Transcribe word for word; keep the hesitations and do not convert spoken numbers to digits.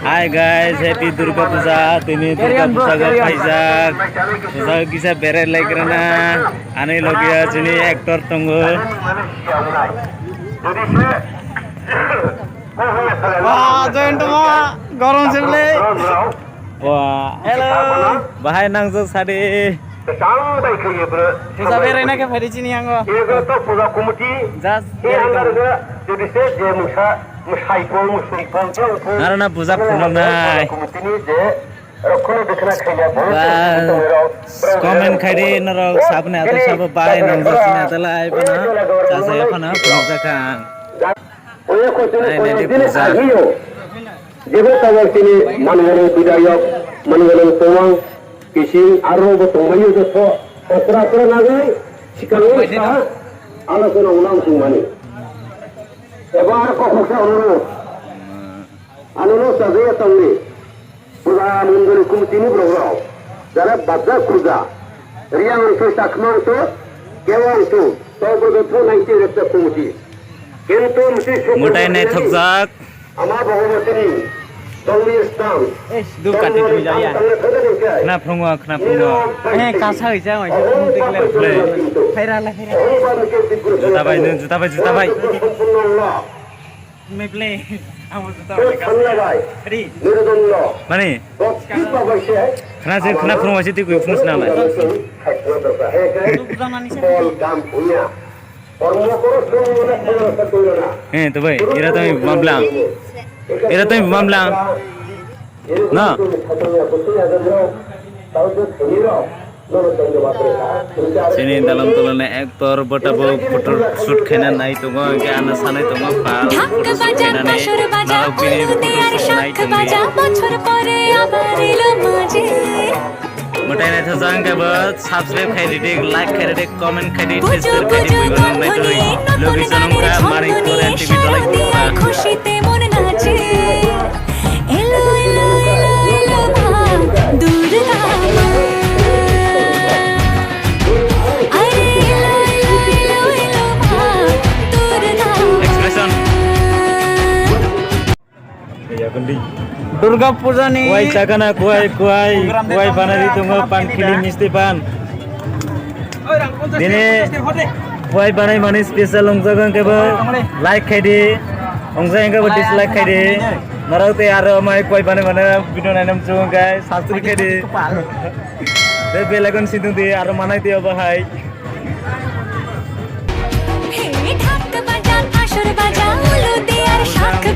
Hi guys, happy Durga Puja. Tini Durga Puja go phaijak. Puja kisa berai lai krana. Ani logia chini actor tongo. Wah, join tongma, gorom sibli. Wah. Hello. Bahai nangjak sadi. Puja berai na khe phaidi chini yango. Just berai tong. Narana puja phunuknai. Bas, comment khaidi norok sabni ata sabo bahai nangjak sini ata lai phano. Chasa ya phano phunukjak kha. Ai, nai di puja. Jebo tabok tini manwirok bidayok, manwirok tongmang, kising aro bo tongmani jotho, okra okra nagai, sikang sa, alochona ulam tongmani. Eba aro kok kok ano no sajaya tongni. Puja mondoli committee ni borok rok, jara bajak puja, Riyang ang twi, Chakma ang twi, Kewa ang twi, tok borok twi nai twi rep twi committee. Kintu mesti syukur. Mwtai naithokjak. Ama Bhagwatini tongni stang. Duk kati twi jaya. Khna phrwngo, khna phrwngo. Eh, kasa hoi jang, hoi jang. Play. Phaira le, phaira. Juta bai, nung juta bai, juta bai. Mani? Khna se, khna phwrwngma se twi kwi phunukna lai. He, to bai, era to bumablang. Era to bumablang. Na. Chini dalam tolani actor bota bo photo shoot khaina nai tongo, hwnkhe ano sanai tongo pal photo shoot khainani. Norok bini photo shoot nai tongdi. Mwtai naithokjak hwnkhe bo subscribe khai ridi, like khai ridi, comment khai ridi, share khai ridi, buibo nang nai tongdi. Logi channel wngkha Manik Korean T V tolai khulukha. Elo, elo, elo, elo, ma, Durga ma. Are, elo, elo, elo, elo, ma, Durga ma. Expression. Durga Puja ni. Kuai chakana, kuai, kuai, program kuai de banari tongkha, tongo, pan khili misti pan. Dini kuai banai mani special wngjago hwnkhe bo like khaidi, wngja hwnkhe bo dislike khaidi. Norok tei aro mai kuai banai mani video nainam chungo hwnkhe subscribe khaidi. Tei bell icon sindung di aro manai tei obo hai. He dhak baja, asor baja, ulo de ar shakh